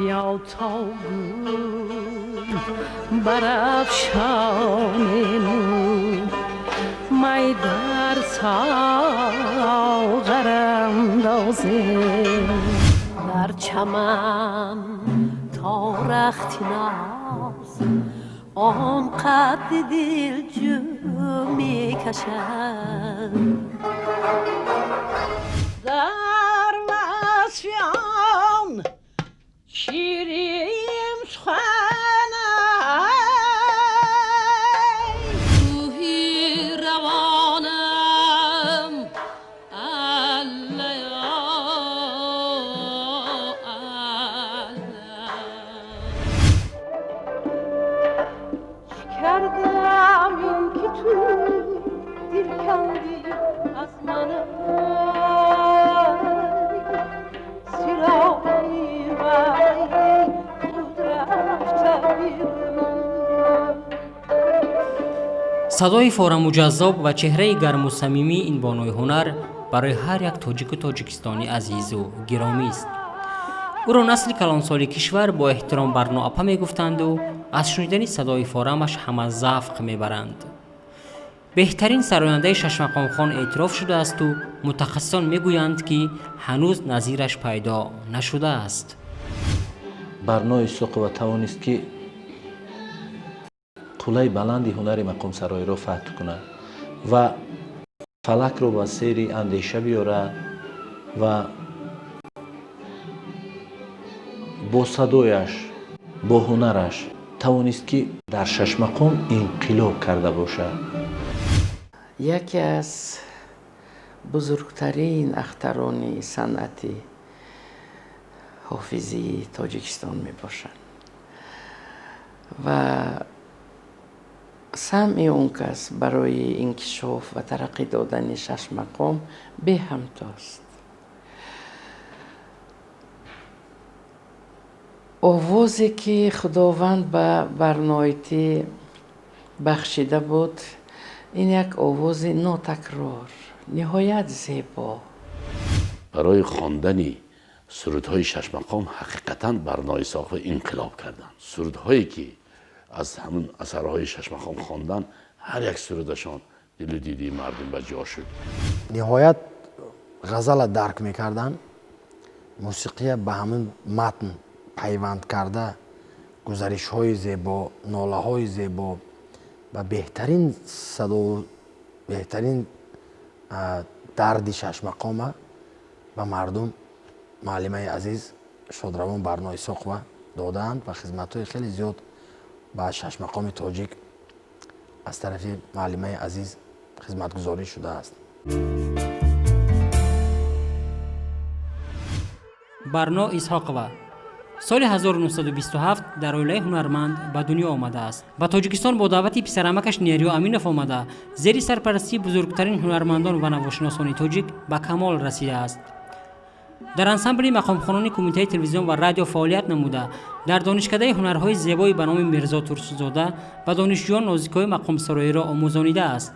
بیا تا گل برافشانیم می در ساغر اندازیم. در چمن تا رخت ناز آن قد دلجو می کشد. در وصف آن شیرین سخن کوهی روانم الله الله. کردم این که تو دل کندی از من سراغی وی خود رفته بیرون. Садои фораму ҷаззоб ва чеҳраи гарму самимии ин бонуи ҳунар барои ҳар як тоҷику тоҷикистонӣ азизу гиромист. Ӯро насли калонсоли кишвар бо эҳтиром Барно апа мегуфтанду аз шунидани садои форамаш ҳама завқ мебаранд. Беҳтарин сарояндаи шашмақомхон эътироф шудаасту мутахассисон мегӯянд, ки ҳанӯз назираш пайдо нашудааст. Барно Исоқова тавонист, ки қуллаи баланди ҳунари мақомсароиро фатҳ кунад ва фалакро ба сери андеша биёрад ва бо садояш, бо ҳунараш тавонист, ки дар шашмақом инқилоб карда бошад. Яке аз бузургтарин ахтарони санъати ҳофизии Тоҷикистон мебошанд ва самъи он кас барои инкишоф ва тараққӣ додани шашмақом беҳамтост. Овозе, ки Худованд ба Барноитӣ бахшида буд, ин як овози нотакрор, ниҳоят зебо. Барои хондани сурудҳои шашмақом ҳақиқатан Барно Исоқова инқилоб карданд. Сурудҳое, ки аз ҳамун асарҳои шашмақом хондан, ҳар як сурудашон дилу дидаи мардум ба ҷо шуд. Ниҳоят ғазала дарк мекарданд, мусиқия ба ҳамин матн пайванд карда, гузаришҳои зебо, нолаҳои зебо ба беҳтарин садо, беҳтарин дарди шашмақома ба мардум муаллимаи азиз шодравон Барно Исоқова додаанд ва хизматҳои хеле зиёд ба шашмақоми тоҷик аз тарафи муаллимаи азиз хизматгузорӣ шудааст. Барно Исҳоқова соли 1927 дар оилаи ҳунарманд ба дунё омадааст. Ба Тоҷикистон бо даъвати писарамакаш Нериё Аминов омада, зери сарпарастии бузургтарин ҳунармандон ва навошиносони тоҷик ба камол расидааст. Дар ансамбли мақомхонони Кумитаи телевизион ва радио фаъолият намуда, дар Донишкадаи ҳунарҳои зебои ба номи Мирзо Турсунзода ба донишҷӯён нозикҳои мақомсароиро омӯзонидааст.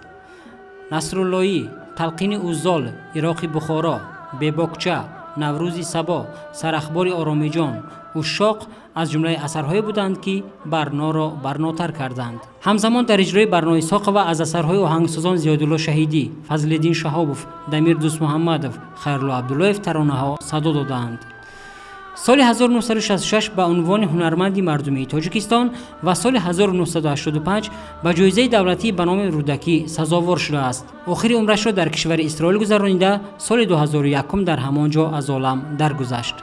Насруллоӣ, Талқини Уззол, Ироқи Бухоро, Бебокча, Наврӯзи сабо, Сарахбори Оромиҷон, Ушшоқ аз ҷумлаи асарҳое буданд, ки Барноро барнотар карданд. Ҳамзамон дар иҷрои Барно Исоқова аз асарҳои оҳангсозон Зиёдулло Шаҳидӣ, Фазлиддин Шаҳобов, Дамир Дӯстмуҳаммадов, Хайрулло Абдуллоев таронаҳо садо додаанд. Соли 1966 ба унвони ҳунарманди мардумии Тоҷикистон ва соли 1985 ба ҷоизаи давлатӣ ба номи Рӯдакӣ сазовор шудааст. Охири умрашро дар кишвари Исроил гузаронида, соли 2001 дар ҳамон ҷо аз олам даргузашт.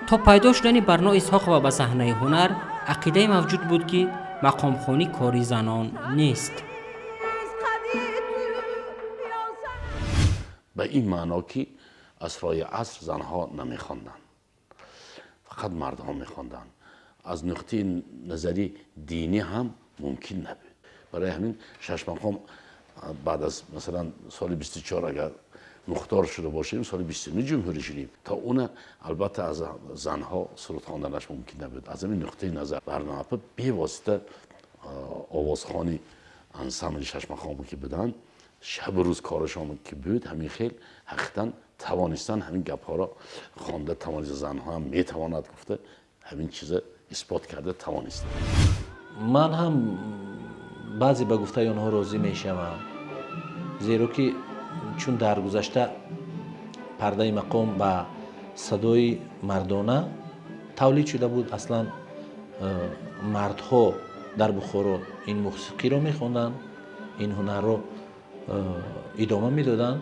То пайдо шудани Барно Исҳоқова ба саҳнаи ҳунар ақидае мавҷуд буд, ки мақомхонӣ кори занон нест. Ба ин маъно, ки асрҳои аср занҳо намехонданд, фақат мардҳо мехонданд. Аз нуқтаи назари динӣ ҳам мумкин набуд. Барои ҳамин шашмақом баъд аз масалан соли 24 агар мухтор шуда бошем, соли 29 ҷумҳурӣ шудем, то уна албатта аз занҳо суруд хонданаш мумкин набуд. Аз ҳамин нуқтаи назар Барно апа бевосита овозхони ансамбли шашмақом ки буданд, Шабу рӯз корашон ки буд, ҳамин хел ҳақиқатан тавонистанд ҳамин гапҳоро хонда тавонист, занҳо ҳам метавонад гуфта, ҳамин чиза исбот карда тавонистанд. Ман ҳам баъзе ба гуфтаи онҳо розӣ мешавам, зеро ки чун дар гузашта пардаи мақом ба садои мардона тавлид шуда буд, аслан мардҳо дар Бухоро ин мусиқиро мехонданд, ин ҳунарро идома медоданд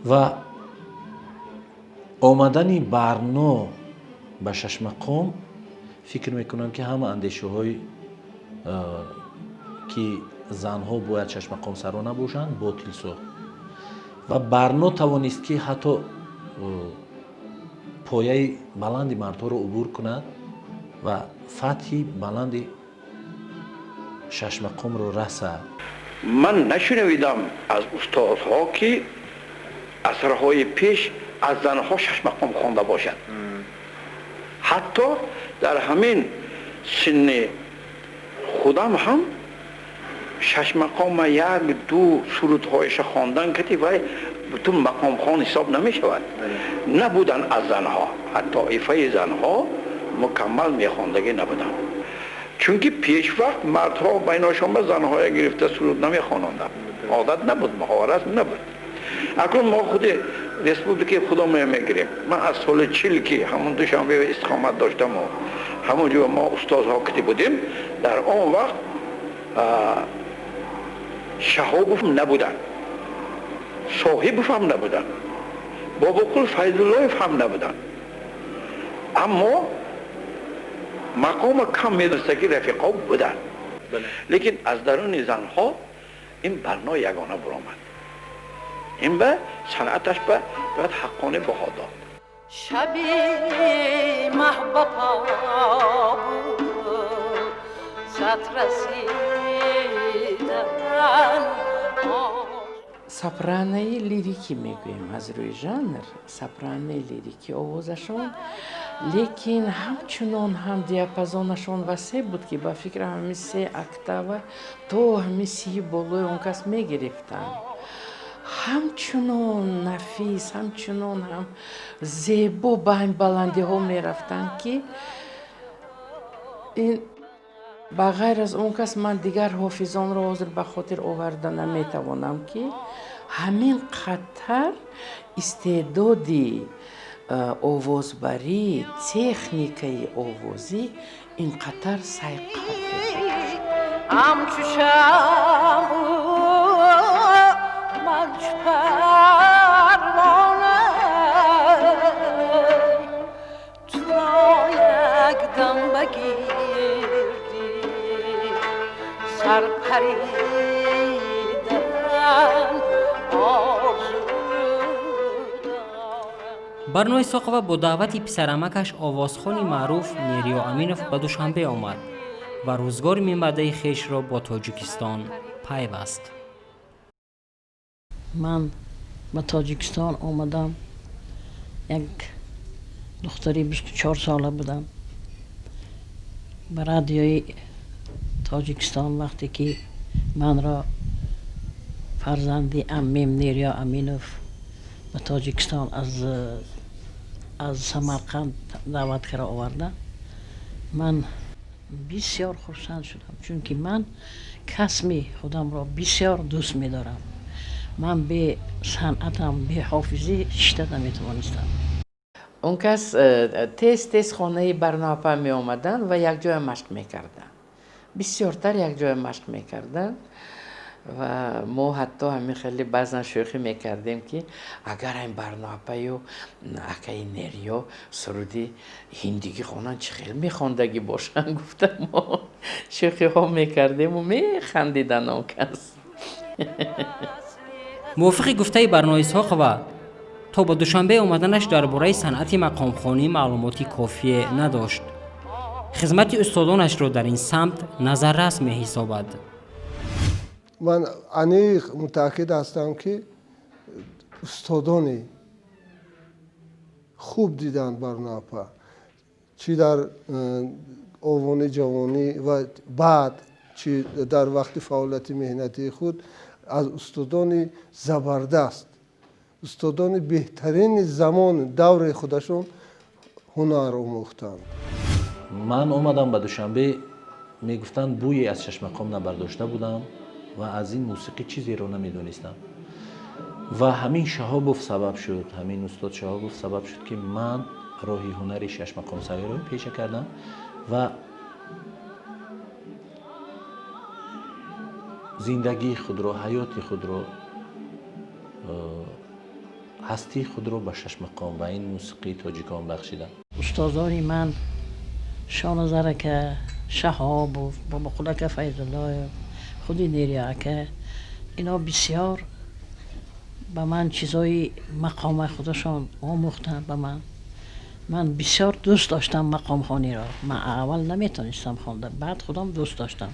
ва омадани Барно ба шашмақом, фикр мекунам, ки ҳама андешаҳои ки занҳо бояд шашмақомсаро набошанд, ботил сохт ва Барно тавонист, ки ҳатто пояи баланди мардҳоро убур кунад ва фатҳи баланди шашмақомро расад. Ман нашунавидам аз устодҳо, ки асрҳои пеш аз занҳо шашмақом хонда бошад. Ҳатто дар ҳамин синни худам ҳам шашмақома як ду сурудҳояша хондан кати вай бутун мақомхон ҳисоб намешавад. Набуданд аз занҳо, ҳатто ифаи занҳо мукаммал мехондагӣ набуданд, чунки пешвақт мардҳо байношон ба занҳое гирифта суруд намехононданд, одат набуд, муҳоварат набуд. Акнун мо худи республикаи худомо мегирем. Ман аз соли 40, ки ҳамон Душанбе истиқомат доштаму ҳамон ҷо мо устозҳо кити будем, дар он вақт Шаҳобов набуданд, Соҳибов ҳам набуданд, Бобоқул Файзуллоев ҳам набуданд, аммо мақома кам медонистаги рафиқо буданд. Лекин аз даруни занҳо ин Барно ягона буромад. Ин ба санъаташ ба бояд ҳаққонӣ баҳо дод. Шаби маҳ ба по буд сат расидан. Сопранаи лирикӣ мегӯем, аз рӯи жанр сопранаи лирикӣ овозашон, лекин ҳамчунон ҳам диапазонашон васеъ буд, ки ба фикрам, ҳамин се октава то ҳамин 30 болои он кас мегирифтанд. Ҳамчунон нафис, ҳамчунон ҳам зебо ба ҳамин баландиҳо мерафтанд, ки ин ба ғайр аз он кас ман дигар ҳофизонро ҳозир ба хотир оварда наметавонам, ки ҳамин қатар истеъдоди овозбарӣ, техникаи овозӣ ин қатар сайқал. Ҳамчу шамъу ман чу парвона, туро якдам ба гирди сар паридан орзу. Барно Исоқова бо даъвати писарамакаш, овозхони маъруф Нериё Аминов, ба Душанбе омад ва рӯзгори минбаъдаи хешро бо Тоҷикистон пайваст. Ман ба Тоҷикистон омадам, як духтари 24 сола будам. Ба радиои Тоҷикистон вақте ки манро фарзанди аммим Нериё Аминов ба Тоҷикистон аз Самарқанд даъват кара оварда, ман бисёр хурсанд шудам, чунки ман касби худамро бисёр дӯст медорам. Ман бе санъатам, бе ҳофизӣ шишта наметавонистам. Он кас тез тез хонаи Барноапа меомаданд ва якҷоя машқ мекарданд, бисёртар якҷоя машқ мекарданд. Ва мо ҳатто ҳамин хеле баъзан шӯхӣ мекардем, ки агар ҳамин Барноапаю акаи Нериё суруди ҳиндигӣ хонанд, чӣ хел мехондагӣ бошанд, гуфта мо шӯхиҳо мекардему механдидан он кас. Мувофиқи гуфтаи Барно Исҳоқова, то ба Душанбе омаданаш дар бораи санъати мақомхонӣ маълумоти кофие надошт. Хизмати устодонашро дар ин самт назаррас меҳисобад. Ман аниқ мутааккид ҳастам, ки устодони хуб диданд Барноапа, чӣ дар овони ҷавонӣ ва баъд, чӣ дар вақти фаъолияти меҳнатии худ. Аз устодони забардаст, устодони беҳтарини замон, давраи худашон ҳунар омӯхтанд. Ман омадам ба Душанбе, мегуфтанд, бӯе аз шашмақом набардошта будам ва аз ин мусиқӣ чизеро намедонистам. Ва ҳамин Шаҳобов сабаб шуд, ҳамин устод Шаҳобов сабаб шуд, ки ман роҳи ҳунари шашмақомсароиро пеша кардам ва зиндагии худро, ҳаёти худро, ҳастии худро ба шашмақом, ба ин мусиқии тоҷикон бахшидам. Устозони ман Шоназар ака, Шаҳобов, Бобоқул ака Файзуллоев, худи Нериё ака, ино бисёр ба ман чизои мақома худашон омӯхтанд ба ман. Ман бисёр дӯст доштам мақомхониро. Ман аввал наметонистам хонда, баъд худам дӯст доштам.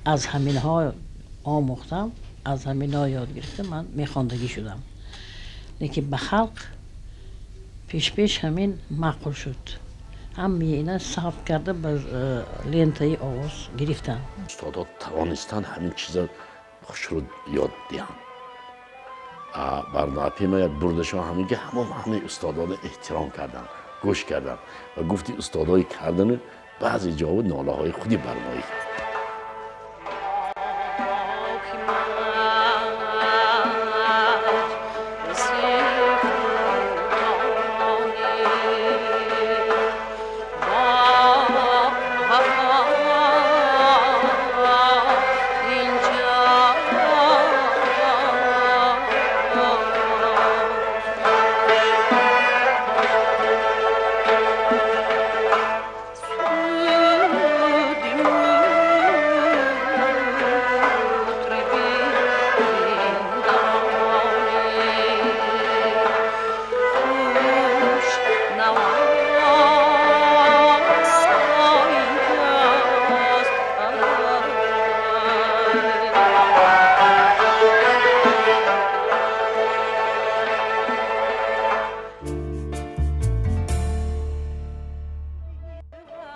Аз ҳаминҳо омӯхтам, аз ҳаминҳо ёд гирифтам, ман мехондагӣ шудам. Лекин ба халқ пешпеш ҳамин маъқул шуд. Ҳамаи ина сабт карда ба лентаи овоз гирифтам. Устодо тавонистанд ҳамин чиза хушрӯ ёд диҳанд. Барномаи ма як бурдашон ҳамин ки ҳамаи устодоро эҳтиром карданд, гӯш карданд ва гуфти устодои кардану баъзе ҷову нолаҳои худи барноӣ.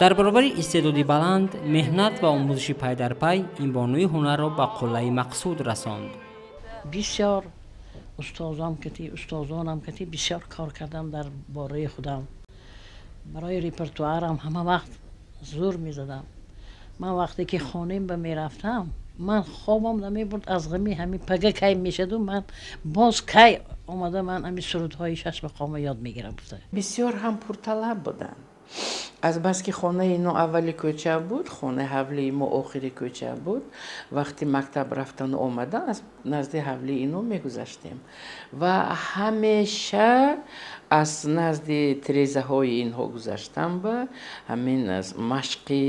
Дар баробари истеъдоди баланд, меҳнат ва омӯзиши пай дар пай ин бонуи ҳунарро ба қуллаи мақсуд расонд. Бисёр устозонам кати бисёр кор кардам дар бораи худам. Барои репертуарам ҳама вақт зур мезадам. Ман вақте ки хонем ба мерафтам, ман хобам намебурд аз ғами ҳамин пага кай мешаду ман боз кай омада ман ҳамин сурудҳои шашмақома ёд мегирам. Бисёр ҳам пурталаб буданд. Аз бас ки хонаи ино аввали кӯча буд, хонаи ҳавлии мо охири кӯча буд, вақти мактаб рафтану омадан аз назди ҳавлии ино мегузаштем ва ҳамеша аз назди тирезаҳои инҳо гузаштам ва ҳамин машқи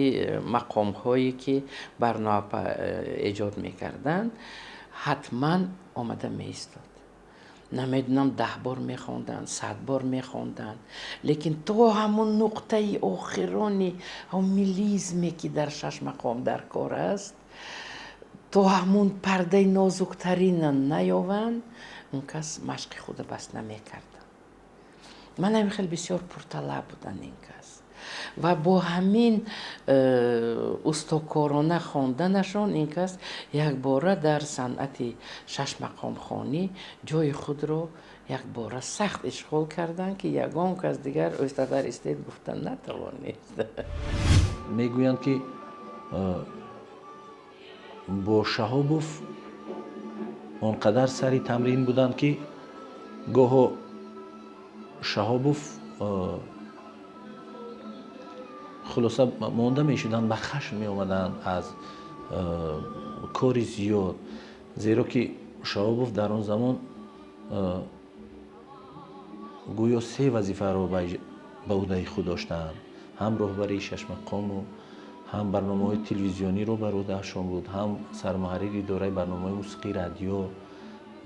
мақомҳое ки Барноапа эҷод мекарданд, ҳатман омада меистод. Намедонам 10 бор мехонданд, 100 бор мехонданд, лекин то ҳамон нуқтаи охирони ҳамон мелизме ки дар шаш мақом дар кор аст, то ҳамон пардаи нозуктарина наёванд, он кас машқи худа бас намекарданд. Ман ҳамин хел бисёр пурталаб буданд ин кас. Ва бо ҳамин устокорона хонданашон ин кас якбора дар санъати шашмақомхонӣ ҷои худро якбора сахт ишғол карданд, ки ягон кас дигар устатар истед гуфта натавонист. Мегӯянд, ки бо Шаҳобов он қадар сари тамрин буданд, ки гоҳо Шаҳобов хулоса монда мешуданд, ба хашм меомаданд аз кори зиёд, зеро ки Шаҳобов дар он замон гӯё се вазифаро ба ӯҳдаи худ доштанд: ҳам роҳбарии шашмақому, ҳам барномаҳои телевизиониро бар ӯҳдаашон буд, ҳам сармуҳаррири идораи барномаҳои мусиқии радио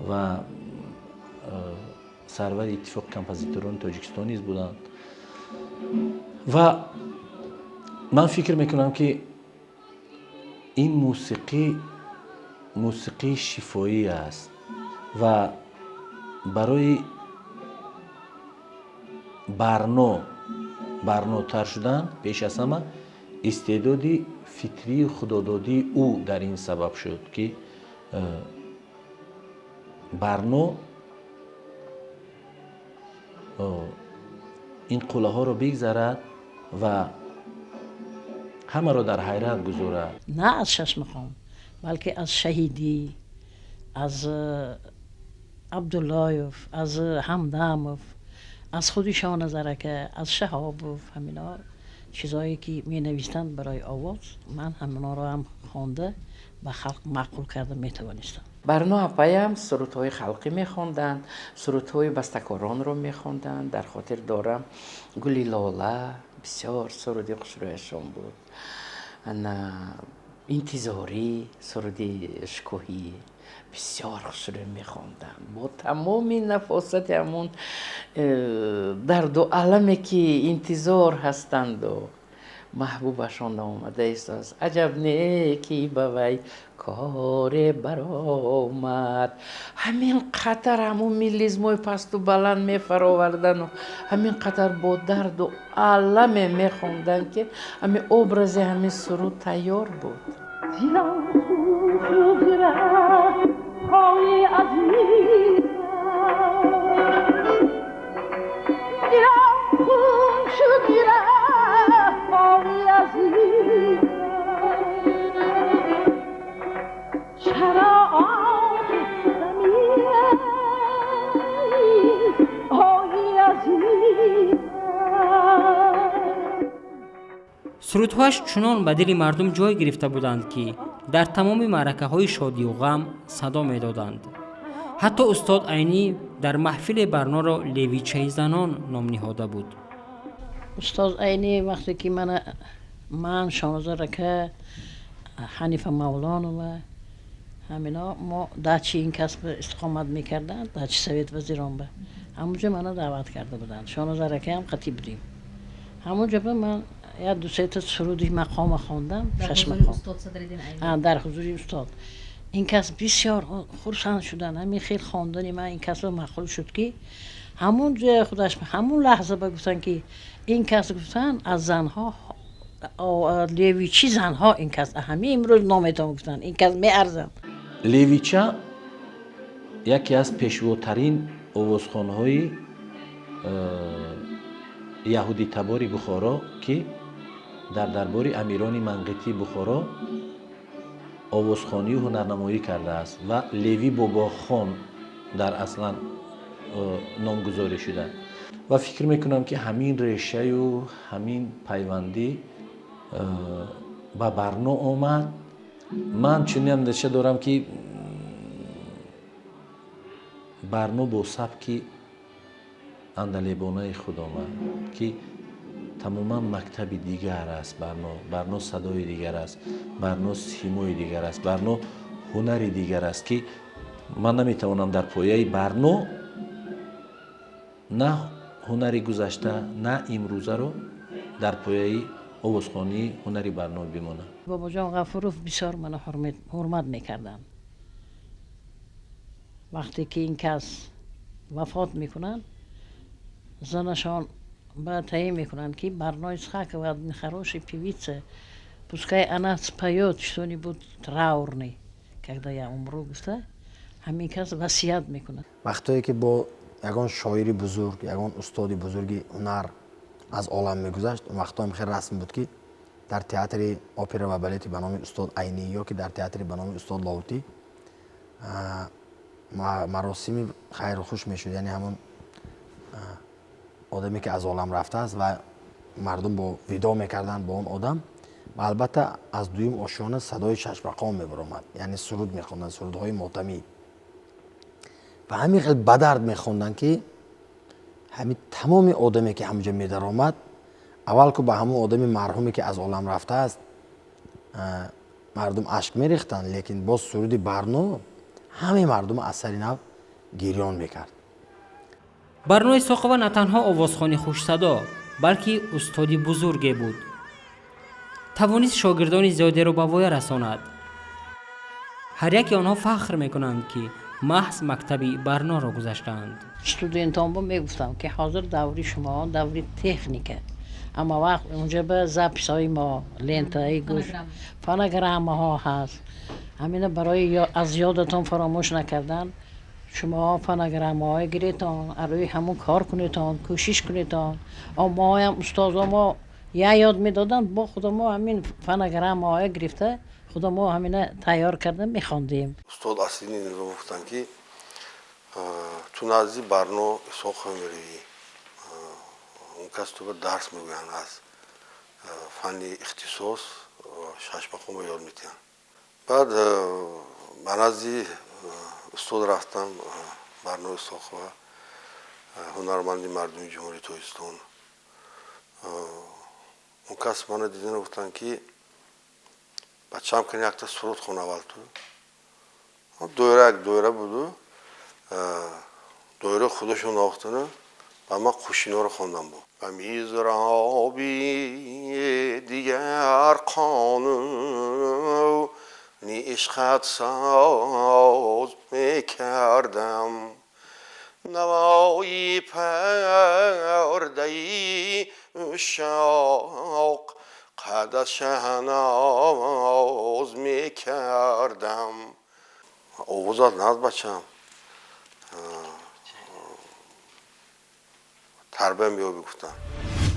ва сарвари иттифоқи композиторони Тоҷикистон низ буданд. Ва ман фикр мекунам, ки ин мусиқӣ мусиқии шифоӣ аст ва барои барнотар шудан пеш аз ҳама истеъдоди фитрии худододии ӯ дар ин сабаб шуд, ки Барно ин қуллаҳоро бигзарад ва ҳамаро дар ҳайрат гузорад. На аз Шашмақом, балки аз Шаҳидӣ, аз Абдуллоев, аз Ҳамдамов, аз худи Шоҳназар ака, аз Шаҳобов, ҳамино чизҳое ки менавистанд барои овоз, ман ҳаминоро ҳам хонда ба халқ маъқул карда метавонистам. Барно апаям сурудҳои халқӣ мехонданд, сурудҳои бастакоронро мехонданд. Дар хотир дорам Гули лола бисёр суруди хушрӯяшон буд. Интизорӣ суруди шукӯҳӣ бисёр хушрӯй мехонданд. Бо тамоми нафосати ҳамун дарду аламе ки интизор ҳастанду маҳбубашон наомада истодааст. Аҷаб не ки ба вай коре баромад. Ҳамин қадар ҳамун мелизмҳои пасту баланд мефаровардану ҳамин қадар бо дарду аламе мехонданд, ки ҳамин образи ҳамин суруд тайёр буд. Дилам хун шуд рафт азизам, дилам хун шуд рафт азизам, чаро намирӣ ой азизам. Сурудҳояш чунон ба дили мардум ҷой гирифта буданд, ки дар тамоми маъракаҳои шодию ғам садо медоданд. Ҳатто устод Айнӣ дар маҳфиле Барноро левичаи занон ном ниҳода буд. Устод Айнӣ вақте ки ман, Шоҳназар ака, Ҳанифа Мавлонова, ҳамино мо дачи ин касб истиқомат мекарданд, дачи совет вазиронба, ҳамунҷо мана даъват карда буданд. Шоҳназар акаам қатӣ будем. Ҳамунҷо ба ман як ду сета суруди мақома хондам, Шашмақом дар ҳузури устод. Ин кас бисёр хурсанд шуданд. Ҳамин хел хондани ман ин касро маъқул шуд, ки ҳамун ҷоя худаш ҳамун лаҳза ба гуфтанд, ки ин кас гуфтанд аз занҳо левичи занҳо ин кас ҳамин имрӯз нометон гуфтанд, ин кас меарзанд. Левича яке аз пешвотарин овозхонҳои яҳудитабори Бухоро, ки дар дарбори амирони манғитии Бухоро овозхонию ҳунарнамоӣ кардааст ва Леви Бобохон дар аслан номгузорӣ шуда. Ва фикр мекунам, ки ҳамин решаю ҳамин пайвандӣ ба Барно омад. Ман чунин андеша дорам, ки Барно бо сабки андалебонаи худ омад, ки тамоман мактаби дигар аст. Барно садои дигар аст, Барно симои дигар аст, Барно ҳунари дигар аст, ки ман наметавонам дар пояи Барно на ҳунари гузашта, на имрӯзаро дар пояи овозхонии ҳунари Барно бимонам. Бобоҷон Ғафуров бисёр мана ҳурмат мекарданд. Вақте ки ин кас вафот мекунанд, занашон ба таъин мекунанд, ки Барно Исҳакова хорошая певица, пускай она споет что-нибудь траурный, когда я умру, гуфта ҳамин кас васият мекунад. Вақтое ки бо ягон шоири бузург, ягон устоди бузурги ҳунар аз олам мегузашт, он вақтҳоам хеле расм буд, ки дар театри опера ва балети ба номи устод Айнӣ ё ки дар театри ба номи устод Лоҳутӣ маросими хайру хуш мешуд. Яъне ҳамон одаме ки аз олам рафтааст ва мардум бо видо мекарданд бо он одам, ва албатта аз дуюм ошёна садои шашмақом мебаромад, яъне суруд мехонданд, сурудҳои мотамӣ, ва ҳамин хел ба дард мехонданд, ки ҳамин тамоми одаме ки ҳамонҷо медаромад, аввал ку ба ҳамон одами марҳуме ки аз олам рафтааст мардум ашк мерехтанд, лекин боз суруди Барно ҳамаи мардумо аз сари нав гирён мекард. Барно Исоқова на танҳо овозхони хушсадо, балки устоди бузурге буд. Тавонист шогирдони зиёдеро ба воя расонад. Ҳар яке онҳо фахр мекунанд, ки маҳз мактаби Барноро гузаштаанд. Студентонбо мегуфтам, ки ҳозир даври шумо даври техника, амма вақт унҷа ба записҳои мо, лентаи гӯш, фонограммаҳо ҳаст. Ҳамина барои аз ёдатон фаромӯш накардан. Шумо фонограммаҳое гиретон, рӯи ҳамун кор кунетон, кӯшиш кунетон. Моям устозо мо я ёд медоданд, бо худо мо ҳамин фонограммаҳое гирифта, худо мо ҳамина тайёр карда мехондем. Устод Аслини Низомов гуфтанд, ки ту назди Барно Исоқова меравӣ, он кас туба дарс мегӯянд, аз фанни ихтисос шашмақомо ёд медиҳанд. Баъд ба назди устод рафтам, Барно Исоқова, ҳунарманди мардуми Ҷумҳурии Тоҷикистон. Он кас мана дидан гуфтанд, ки бачаам, кани якта суруд хон аввал ту. Доира як доира буду, доира худашон навохтану ба ман қӯшиноро хондам бо ба мизроби дигар қонуни ишқат соз мекардам, навои пардаи ушшоқ қад аз шаҳноз мекардам. Овозат наз, бачам, тарбия меёбӣ, гуфтанд.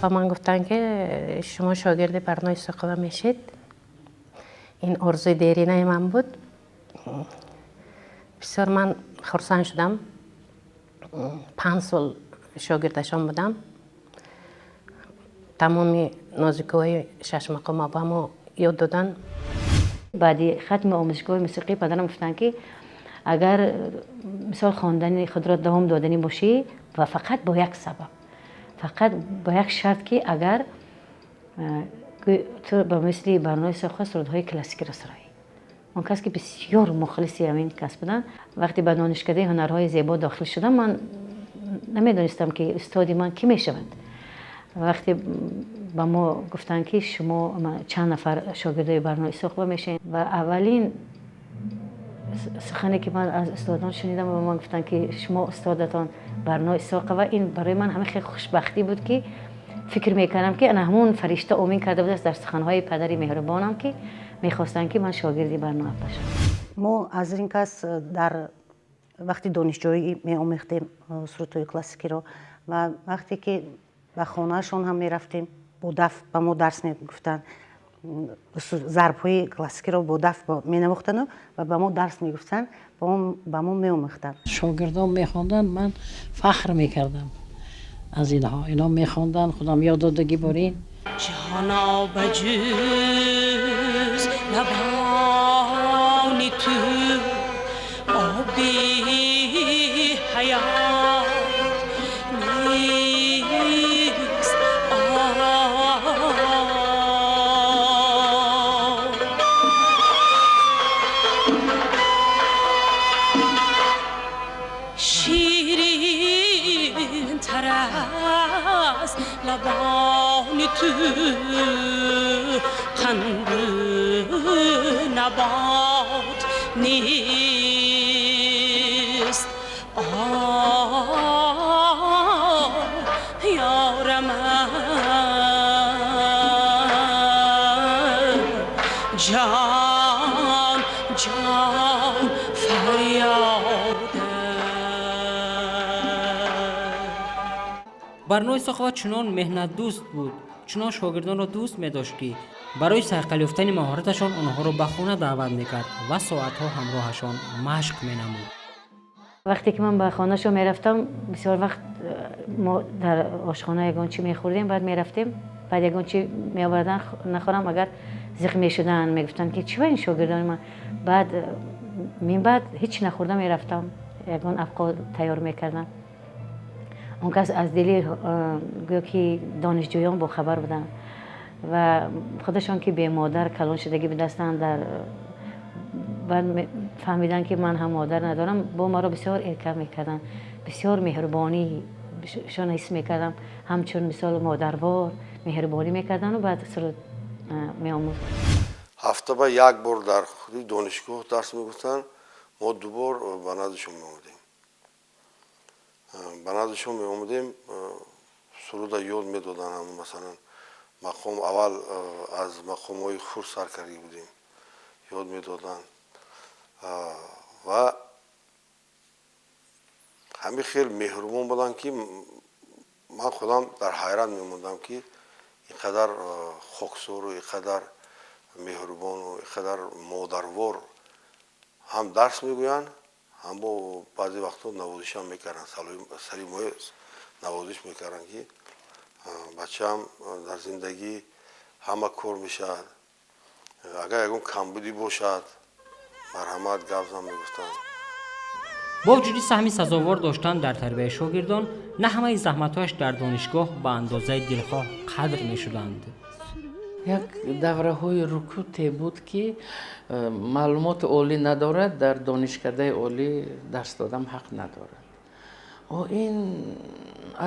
Ба ман гуфтанд, ки шумо шогирди Барно Исоқова мешед. Ин орзуи деринаи ман буд. Бисёр ман хурсанд шудам. 5 сол шогирдашон будам. Тамоми нозикиҳои шашмақома ба мо ёд доданд. Баъди хатми омӯзишгоҳи мусиқӣ падарам гуфтанд, ки агар мисол хондани худро давом доданӣ бошӣ, ва фақат бо як сабаб, фақат бо як шарт, ки агар ту ба мисли Барно Исоқова сурудҳои классикиро сароӣ. Он кас ки бисёр мухлиси ҳамин кас буданд. Вақте ба донишкадаи ҳунарҳои зебо дохил шудам, ман намедонистам, ки устоди ман кӣ мешавад. Вақте ба мо гуфтанд, ки шумо чанд нафар шогирдои Барно Исоқова мешавед, ва аввалин сухане ки ман аз устодон шунидам, ба ман гуфтанд, ки шумо устодатон Барно Исоқова, ин барои ман ҳамин хеле хушбахтӣ буд, ки фикр мекардам, ки ана ҳамон фаришта омин карда будааст дар суханҳои падари меҳрубонам, ки мехостанд, ки ман шогирди Барно апа шавам. Мо аз ин кас дар вақти донишҷӯӣ меомӯхтем сурудҳои классикиро ва вақте ки ба хонаашон ҳам мерафтем, бо даф ба мо дарс мегуфтанд, зарбҳои классикиро бо даф менавохтану ва ба мо дарс мегуфтанд, ба мо меомӯхтанд. Шогирдон мехонданд, ман фахр мекардам аз инҳо. Инҳо мехонданд, худам ёд додагӣ борин. Ҷаҳоно, ба ҷуз лабони ту оби ҳаёт нест. Ширинтар аз лабони ту қанду набот нест. Ёра ман, ҷон ҷон фарёд. Барно Исоқова чунон меҳнатдӯст буд, чунон шогирдонро дӯст медошт, ки барои сайқал ёфтани маҳораташон онҳоро ба хона даъват мекард ва соатҳо ҳамроҳашон машқ менамуд. Вақте ки ман ба хонаашон мерафтам, бисёр вақт мо дар ошхона ягон чӣ мехӯрдем, баъд мерафтем, баъд ягон чӣ меовардан, нахӯрам агар зиқ мешуданд, мегуфтанд, ки чӣ ба ин шогирдони ман. Баъд минбаъд ҳеҷ нахӯрда мерафтам, ягон авқот тайёр мекардам. Он кас аз дили гӯё ки донишҷӯён бохабар буданд ва худашон ки бемодар калон шудагӣ будастанд, дар баъд фаҳмиданд, ки ман ҳам модар надорам, бо маро бисёр эрка мекарданд, бисёр меҳрубонишон ҳис мекардам, ҳамчун мисол модарвор меҳрубонӣ мекарданду баъд суруд меомӯхт. Ҳафта ба як бор дар худи донишгоҳ дарс мегуфтанд, мо ду бор ба наздишон меомадем. Ба наздишон меомадем, суруда ёд медоданд. Масалан, мақом аввал аз мақомҳои хурд сар карда будем, ёд медоданд ва Ҳамин хел меҳрубон буданд, ки ман худам дар ҳайрат мемондам, ки ин қадар хоксору, ин қадар меҳрубону, ин қадар модарвор ҳам дарс мегӯянд, ҳам бо баъзе вақтҳо навозишам мекарданд, сари мои навозиш мекарданд, ки бачаам, дар зиндагӣ ҳама кор мешавад, агар ягон камбудӣ бошад, марҳамат, гап зан, мегуфтанд. Бо вуҷуди саҳми сазовор доштан дар тарбияи шогирдон, на ҳамаи заҳматҳояш дар донишгоҳ ба андозаи дилхоҳ қадр мешуданд. Як давраҳои рукуте буд, ки маълумоти олӣ надорад, дар донишкадаи олӣ дарс додам ҳақ надорад. Ин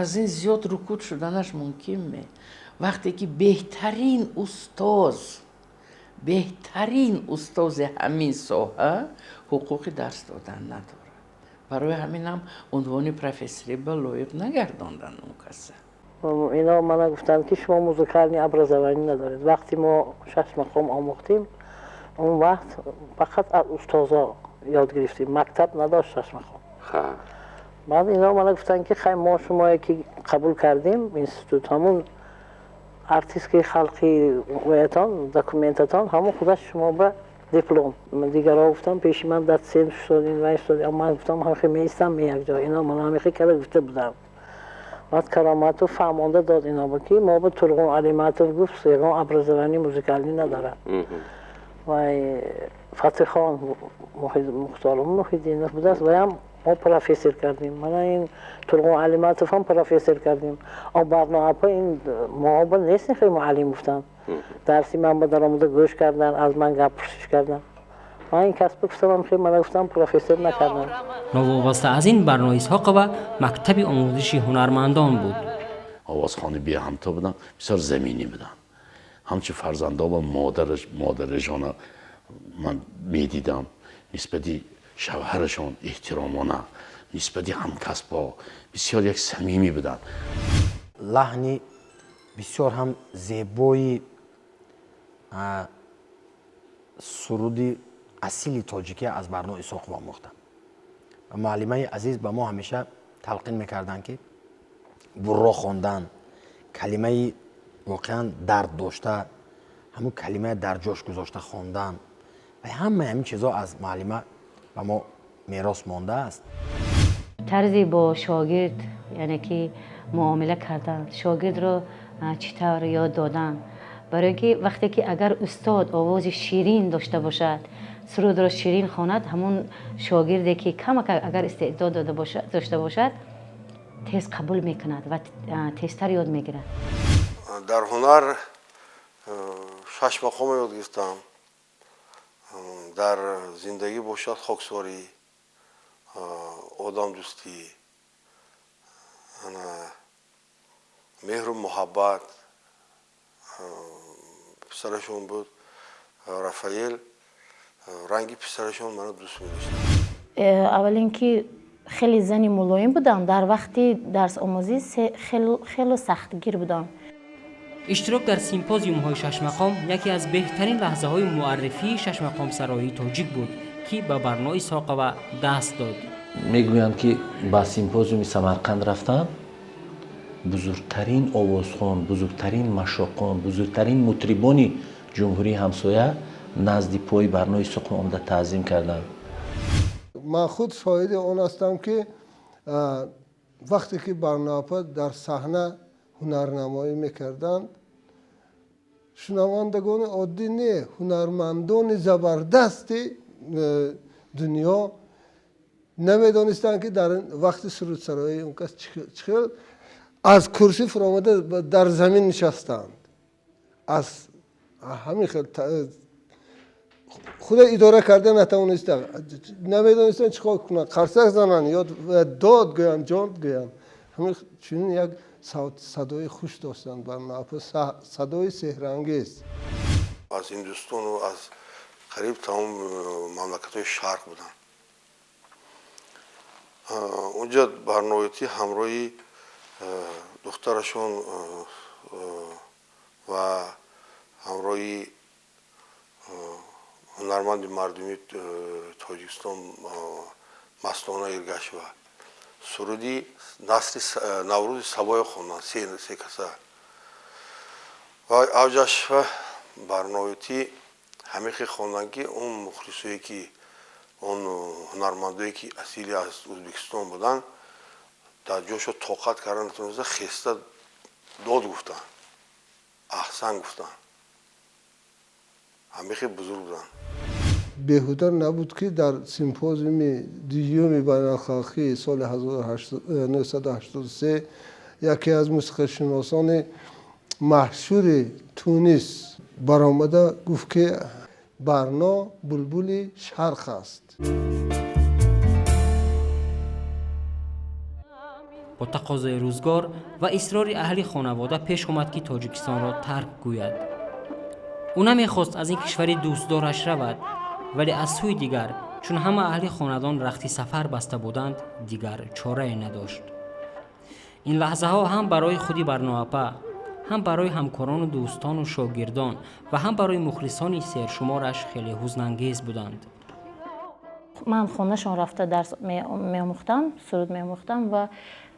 аз ин зиёд рукут шуданаш мумкин ме? Вақте ки беҳтарин устоз, беҳтарин устози ҳамин соҳа ҳуқуқи дарс додан надорад. Барои ҳамин ҳам унвони профессорӣ ба лоиқ нагардондан он каса. Ино мана гуфтанд, ки шумо музыкальный образование надоред. Вақте мо шаш мақом омӯхтем, он вақт фақат аз устозо ёд гирифтем, мактаб надошт шаш мақом. Баъд ино мана гуфтанд, ки хай, мо шумое ки қабул кардем институт, ҳамун артистки халқи оятон, документатон ҳамун худаш шумо ба диплом. Дигарҳо гуфтам, пеши ман дотсент шудин, вай шудин. Ман гуфтам, ҳамхе меистам якҷо. Ино мана ҳамихе карда гуфта будам. Баъд Кароматов фаҳмонда дод ино, ки мо ба Турғун Алиматов гуфт, ягон образование музыкальный надорад. Вай Фатихон Мухторов Муҳиддинов будааст, ваям мо профессор кардем. Мана ин Турғун Алиматов ҳам профессор кардем. Барно апа, ин моба нест, хеле муаллим гуфтанд. Дарси ман ба даромада гӯш кардан, аз ман гап пурсиш кардан. Ман ин касба гуфтам, хеле мана гуфтам, профессор накардам. Новобаста аз ин, Барно Исҳоқова мактаби омӯзиши ҳунармандон буд. Овозхони беҳамто будам, бисёр заминӣ будам. Ҳамчун фарзандо ва модарашона ман медидам, нисбати шавҳарашон эҳтиромона, нисбати ҳамкасбҳо бисёр як самимӣ буданд. Лаҳни бисёр ҳам зебои суруди асили тоҷикӣ аз Барно Исоқова омӯхтам. Ва муаллимаи азиз ба мо ҳамеша талқин мекарданд, ки бурро хондан, калимаи воқеан дард дошта, ҳамун калимаи дар ҷош гузошта хондан ва ҳамаи ҳамин чизҳо аз муаллима ба мо мерос мондааст. Тарзи бо шогирд, яъне ки муомила кардан, шогирдро чӣ тавр ёд додан. Барои ин ки вақте ки агар устод овози ширин дошта бошад, сурудро ширин хонад, ҳамун шогирде ки камак агар истеъдод дошта бошад, тез қабул мекунад ва тезтар ёд мегирад. Дар ҳунар шаш мақома ёд гирифтам. Дар зиндагӣ бошад, хоксорӣ, одамдӯстӣ, меҳру муҳаббат. Писарашон буд Рафаэл, ранги писарашон маро дӯст медошт. Аввалин ки хеле зани мулоим будам, дар вақти дарсомӯзӣ хеле сахтгир будам. Иштирок дар симпозиумҳои шашмақом яке аз беҳтарин лаҳзаҳои муаррифии шашмақомсароии тоҷик буд, ки ба Барно Исҳоқова даст дод. Мегӯянд, ки ба симпозиуми Самарқанд рафтан, бузургтарин овозхон, бузургтарин машоқон, бузургтарин мутрибони ҷумҳурии ҳамсоя назди пои Барно Исҳоқова омада таъзим карданд. Ман худ шоҳиди он ҳастам, ки вақте ки Барно апа дар саҳна ҳунарнамоӣ мекарданд, шунавандагони оддӣ не, ҳунармандони забардасти дунё намедонистанд, ки дар вақти сурудсароии он кас чӣ хел аз курсӣ фуромада дар замин нишастанд, аз ҳамин хел худа идора карда натавонистанд, намедонистанд чӣ кор кунанд, қарсак зананд ё дод гӯянд, ҷон гӯянд. Ҳамин чунин як садои хуш доштанд Барно апа, садои сеҳрангез. Аз Ҳиндустону аз қариб тамом мамлакатҳои шарқ буданд. Унҷа Барноитӣ ҳамроҳи духтарашон ва ҳамроҳи ҳунарманди мардумии Тоҷикистон Мастона Иргашева Суруди насри Наврӯзи Сабоё хонданд се каса. Ва авҷаш ва барноити ҳамин хел хонданд, ки он мухлисое, ки он ҳунармандое, ки асили аз Ӯзбекистон буданд, дар ҷошо тоқат карда натавониста, хеста дод гуфтанд, аҳсан гуфтанд. Ҳамин хел бузург буданд. Беҳуда набуд, ки дар симпозиуми дуюми байналхалқии соли 1983 яке аз мусиқишиносони маҳшури Тунис баромада гуфт, ки Барно булбули шарқ аст. Бо тақозои рӯзгор ва исрори аҳли хонавода пеш омад, ки Тоҷикистонро тарк гӯяд. Ӯ намехост аз ин кишвари дӯстдораш равад, вале аз сӯи дигар, чун ҳама аҳли хонадон рахти сафар баста буданд, дигар чорае надошт. Ин лаҳзаҳо ҳам барои худи Барноапа, ҳам барои ҳамкорону дӯстону шогирдон ва ҳам барои мухлисони сершумораш хеле ҳузнангез буданд. Ман хонашон рафта дарс меомӯхтам, суруд меомӯхтам ва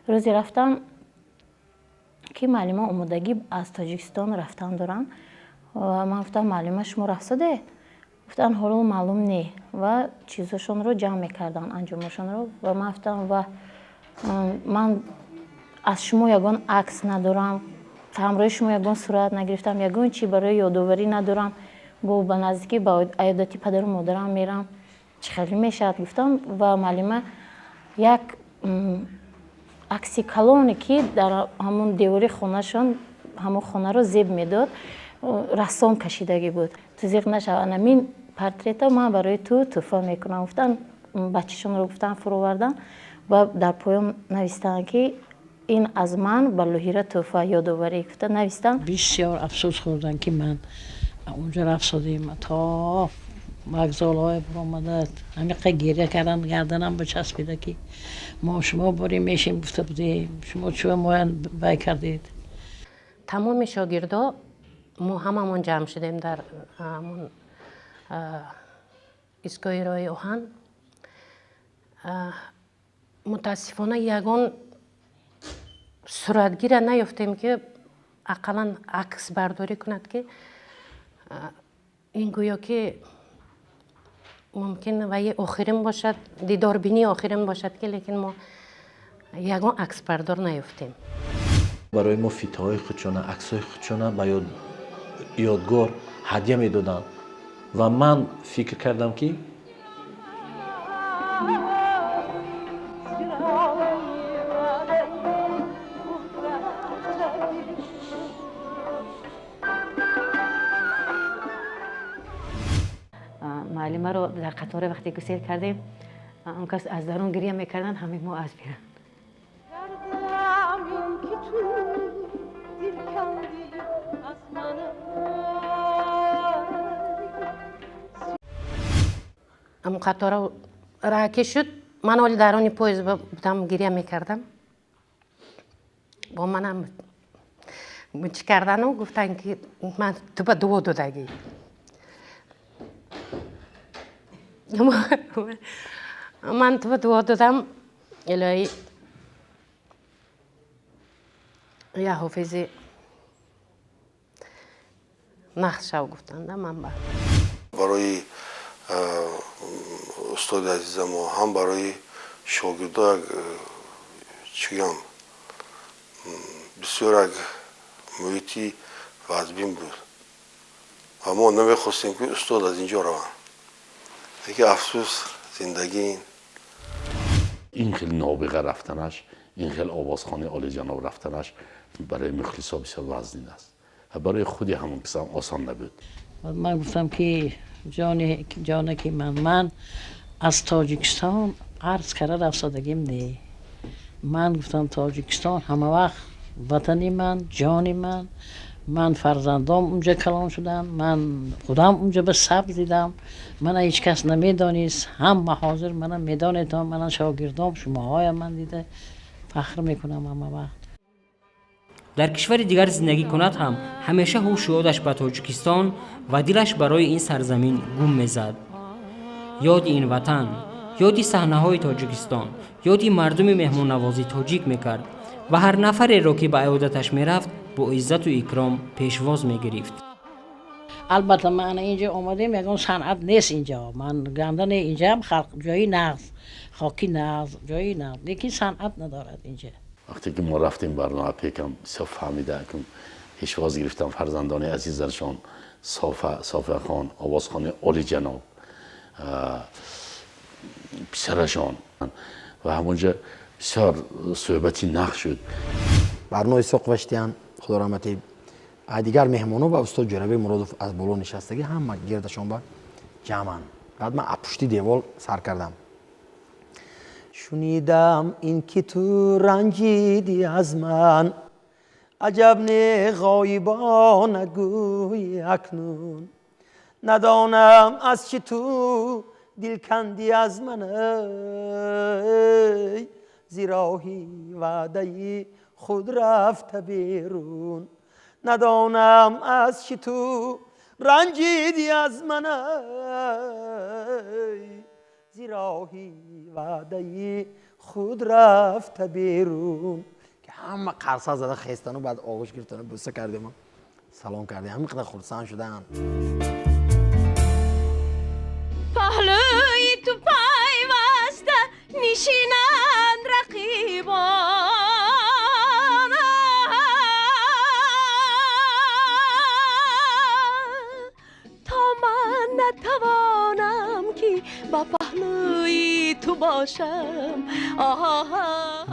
рӯзе рафтам, ки муаллима омодагӣ аз Тоҷикистон рафтан доранд. Ва ман гуфтам: «Муаллима, шумо рафтаде?» Гуфтанд: «Ҳоло маълум не». Ва чизошонро ҷамъ мекарданд, анҷомошонро. Ва ман гуфтам: «Ва ман аз шумо ягон акс надорам, ҳамроҳи шумо ягон сурат нагирифтам, ягон чи барои ёдоварӣ надорам. Бо ба наздикӣ ба аёдати падару модарам мерам, чӣ хеле мешавад?» Гуфтам. Ва муаллима як акси калоне, ки дар ҳамон девори хонашон ҳамон хонаро зеб медод, рассом кашидагӣ буд: «Ту зиқ нашав, анамин портрета ман барои ту тӯҳфа мекунам», гуфтан. Бачашонро гуфтан фуровардан ва дар поён навистанд, ки ин аз ман ба Лоҳира тӯҳфа, ёдоварӣ гуфта навистанд. Бисёр афсӯс хӯрдам, ки ман унҷо рафтодем, то вокзалҳое баромада, ҳамиқа гиря кардан, гарданам бичаспида, ки мо шумо борем мешем гуфта будем, шумо чӯ моян вай кардед. Тамоми шогирдо мо ҳамамон ҷамъ шудем дар ҳамон истгоҳи роҳи оҳан. Мутаассифона, ягон суратгира наёфтем, ки ақаллан аксбардорӣ кунад, ки ин гӯё ки мумкин ваи охирин бошад, дидорбинии охирин бошад, ки лекин мо ягон аксбардор наёфтем. Барои мо фитаҳои худшона, аксҳои худшона ба ёдгор ҳадя медоданд ва ман фикр кардам, ки Муаллимаро дар қаторе вақте гусел кардем, он кас аз дарун гиря мекарданд, ҳамаи мо аз беран. Гардам ки ту дил кандӣ аз манам. Ҳамон қатора раҳ шуд, ман оли даруни поезд будам, гиря мекардам. Бо манам чӣ кардану гуфтанд, ки ман ту ба дуо додагӣ. Ман ту ба дуо додам, илоҳӣ, я ҳофизи нағз шав, гуфтанда ман ба. Барои устоди азизамо, ҳам барои шогирдо як, чӣ гӯям, бисёр як муҳити вазбин буд ва мо намехостем, ки устод аз ин ҷо раванд, лекин афсӯс, зиндагӣ ин. Ин хел нобиға рафтанаш, ин хел овозхонаи олиҷаноб рафтанаш барои мухлисо бисёр вазнин аст ва барои худи ҳамон кисам осон набуд. Ман гуфтам, ки ҷони ҷонаки ман аз Тоҷикистон арз карда рафтодагим не. Ман гуфтам, Тоҷикистон ҳама вақт ватани ман, ҷони ман. Ман фарзандом унҷа калон шудам, ман худам унҷа ба сабз дидам. Мана ҳеҷ кас намедонист, ҳама ҳозир мана медонедам, мана шогирдом, шумоҳоям ман дида фахр мекунам ҳама вақт. Дар кишвари дигар зиндагӣ кунад ҳам, ҳамеша ҳушу ёдаш ба Тоҷикистон ва дилаш барои ин сарзамин гум мезад. Ёди ин ватан, Ёди саҳнаҳои Тоҷикистон, ёди мардуми меҳмоннавози тоҷик мекард ва ҳар нафареро, ки ба иёдаташ мерафт, бо иззату икром пешвоз мегирифт. Албатта, ман инҷо омадем, ягон санъат нест инҷо. Ман гандане, инҷаам халқ ҷои нағз, хоки нағз, ҷои нағз, лекин санъат надорад инҷа. Вақте ки мо рафтем, барнома пекам бисёр фаҳмида пешвоз гирифтам фарзандони азизашон, Софа, Софахон, овозхони олиҷаноб, писарашон, ва ҳамонҷо бисёр суҳбати нағз шуд. Барнои Исоқова шитиян, худо раҳматӣ, дигар меҳмоно ва устод Ҷӯрабек Муродов аз боло нишастагӣ, ҳама гирдашон ба ҷамъанд. Баъд ман аз пушти девол сар кардам. Шунидам ин ки ту ранҷидӣ аз ман, аҷаб не ғоибона гӯӣ акнун, надонам аз чӣ ту дил кандӣ аз ман, зи роҳи ваъдаи худ рафта берун, надонам аз чӣ ту ранҷидӣ аз ман, зи роҳи ваъдаи худ рафта берун. Ки ҳама қарса зада хестану баъд оғӯш гирифтану бӯса кардему салом кардем, ҳамин қадар хурсанд шуданд. Паҳлӯи ту пайваста нишинанд рақибон, то ман натавонам ки ба паҳлӯи ту бошам.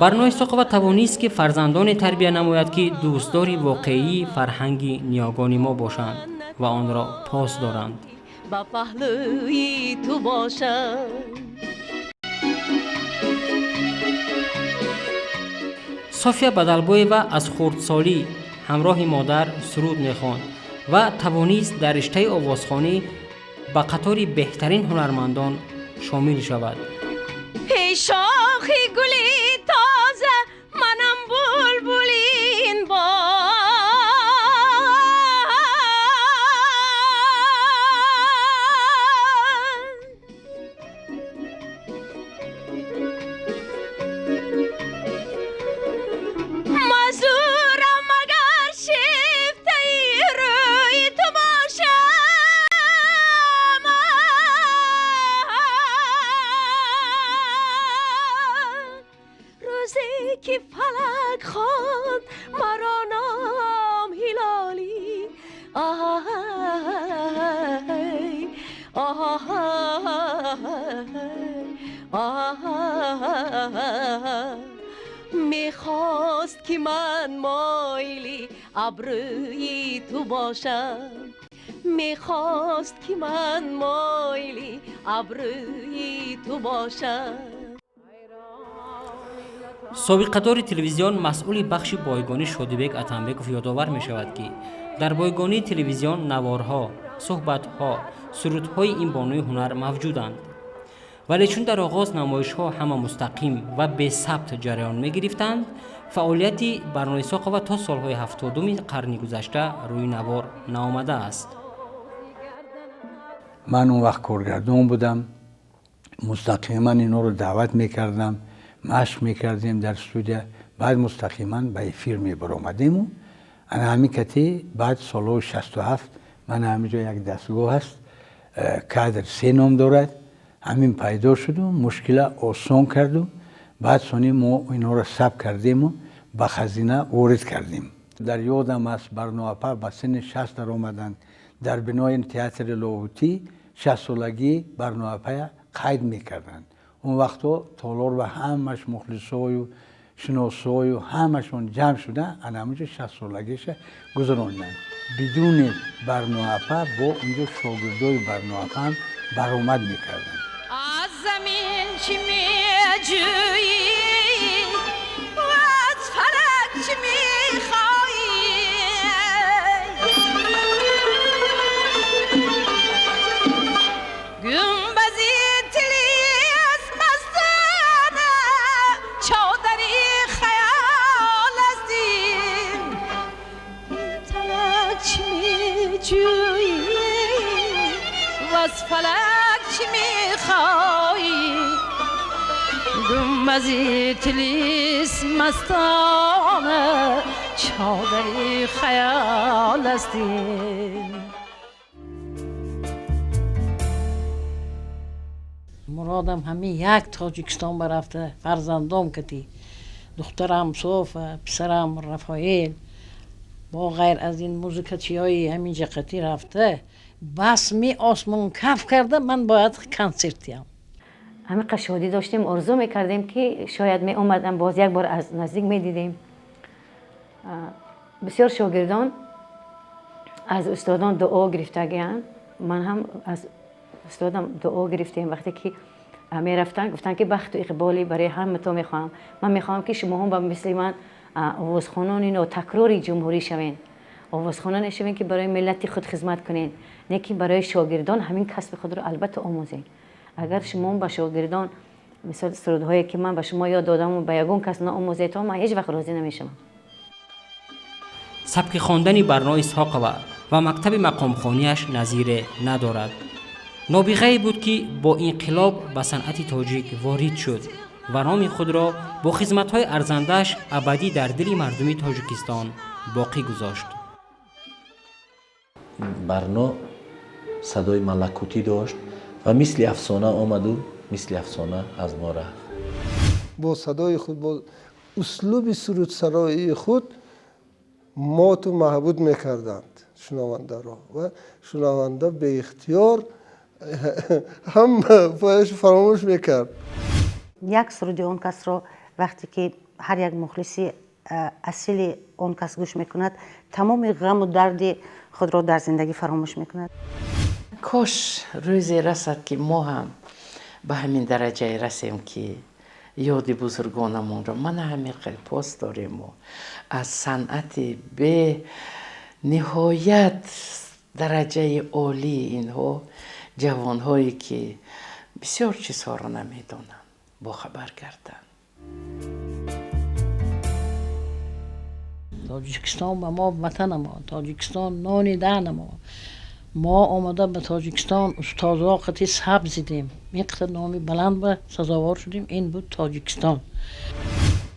Барно Исоқова тавонист, ки фарзандоне тарбия намояд, ки дӯстдори воқеии фарҳанги ниёгони мо бошанд ва онро пос доранд. Ба паҳлӯи ту бошам. София Бадалбоева аз хурдсолӣ ҳамроҳи модар суруд мехонд ва тавонист дар риштаи овозхонӣ ба қатори беҳтарин ҳунармандон шомил шавад. Пешохи гули тоза манам булбулин боғ, мазурам агар шифтаи рӯи ту бошам, рӯзе ки фалак хонд маро ном ҳилолӣ, мехост ки ман моили абрӯи ту бошам, мехост ки ман моили абрӯи ту бошам. Собиқадори телевизион, масъули бахши бойгонӣ Шодибек Атамбеков ёдовар мешавад, ки дар бойгонии телевизион наворҳо, суҳбатҳо, сурудҳои ин бонуи ҳунар мавҷуданд. Вале чун дар оғоз намоишҳо ҳама мустақим ва бесабт ҷараён мегирифтанд, фаъолияти Барно Исоқова то солҳои 70-уми қарни гузашта рӯи навор наомадааст. Ман он вақт коргардон будам, мустақиман инҳоро даъват мекардам, машқ мекардем дар студия, баъд мустақиман ба эфир мебаромадему. Ана ҳамин кати баъд солҳои 67 ман ҳаминҷо як дастгоҳ аст, кадр се ном дорад, ҳамин пайдо шуду мушкила осон карду. Баъд сони мо инҳоро сабт кардему ба хазина ворид кардем. Дар ёдам аст, Барноапа ба синни 60 даромаданд, дар бинои театри Лоҳутӣ 60-солагии Барноапая қайд мекарданд. Он вақтҳо толор ва ҳамаш мухлисою шиносою ҳамашон ҷамъ шуда, ана ҳаминҷо 60-солагиша гузаронданд. Бидуни Барноапа бо унҷо шогирдои Барноапа ҳам баромад мекарданд. Аз замин чӣ меҷӯӣ, аз фалак чӣ мехоҳӣ, гунбази тили аз мастона чодари хаёл аз дин, талак чӣ меҷӯӣ, аз фалак чӣ мехоҳӣ. Гунбази тилис мастона, чодари хаёл аст ин. Муродам ҳамин як Тоҷикистон барафта, фарзандом кати, духтарам Софа, писарам Рафаэл, бо ғайр аз ин музикачиҳои ҳамин ҷақатӣ рафта, бас ми осмон каф карда, ман бояд консерт диҳам. Ҳамин қадр шодӣ доштем, орзу мекардем, ки шояд меомадам, боз як бор аз наздик медидем. Бисёр шогирдон аз устодон дуо гирифтагианд. Ман ҳам аз устодам дуо гирифтем. Вақте ки мерафтанд, гуфтанд, ки бахту иқболӣ барои ҳамато мехоҳам. Ман мехоҳам, ки шумоҳам ба мисли ман овозхонони нотакрори ҷумҳурӣ шавед, овозхононе шавед, ки барои миллати худ хизмат кунед, не ки барои шогирдон ҳамин касби худро албатта омӯзед. Агар шумо ба шогирдон, мисол, сурудҳое ки ман ба шумо ёд додаму ба ягон кас наомӯзед, ман ҳеҷ вақт розӣ намешавам. Сабки хондани Барно Исҳоқова ва мактаби мақомхонияш назире надорад. Нобиғае буд, ки бо инқилоб ба санъати тоҷик ворид шуд ва номи худро бо хизматҳои арзандааш абадӣ дар дили мардуми Тоҷикистон боқӣ гузошт. Барно садои малакутӣ дошт ва мисли афсона омаду мисли афсона аз мо рафт. Бо садои худ, бо услуби сурудсароии худ моту маҳбуд мекарданд шунавандаро ва шунаванда беихтиёр ҳам пояш фаромӯш мекард. Як суруди он касро вақте ки ҳар як мухлиси асили он кас гӯш мекунад, тамоми ғаму дарди худро дар зиндагӣ фаромӯш мекунад. Кош рӯзе расад, ки мо ҳам ба ҳамин дараҷае расем, ки ёди бузургонамонро мана ҳамин хел пос дорему аз санъати бениҳоят дараҷаи олии инҳо ҷавонҳое, ки бисёр чизҳоро намедонанд, бохабар гарданд. Тоҷикистон ба мо ватанамо, Тоҷикистон нони даҳнамо. Мо омада ба Тоҷикистон устозҳо қати сабзидем, ин қадар номи баланд ба сазовор шудем. Ин буд Тоҷикистон.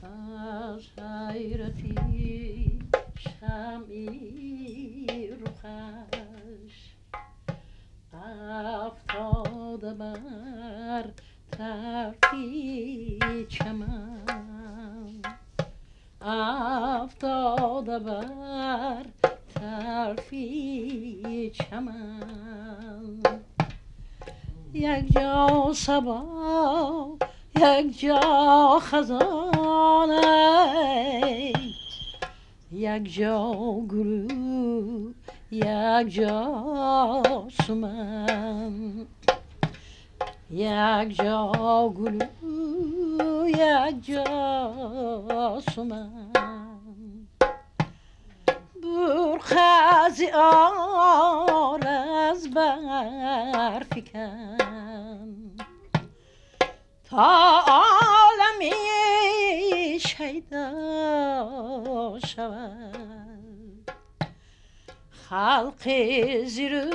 Аз ҳайрати шамъи рухаш афтода бар тарфи чаман, афтода бар тарфи чаман, як ҷо сабо, як ҷо хазон, як ҷо гулу, як ҷо суман, як ҷо гулу, як ҷо суман. Бурхази ор аз барфикан то олами шайдо шавад, халқи зиру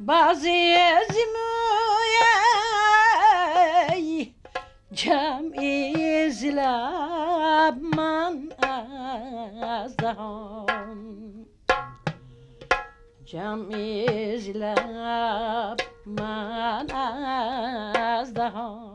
баъзе зимӯяй ҷамъи зилаб ман аз даҳон, ҷамъи зилаб ман аз даҳон.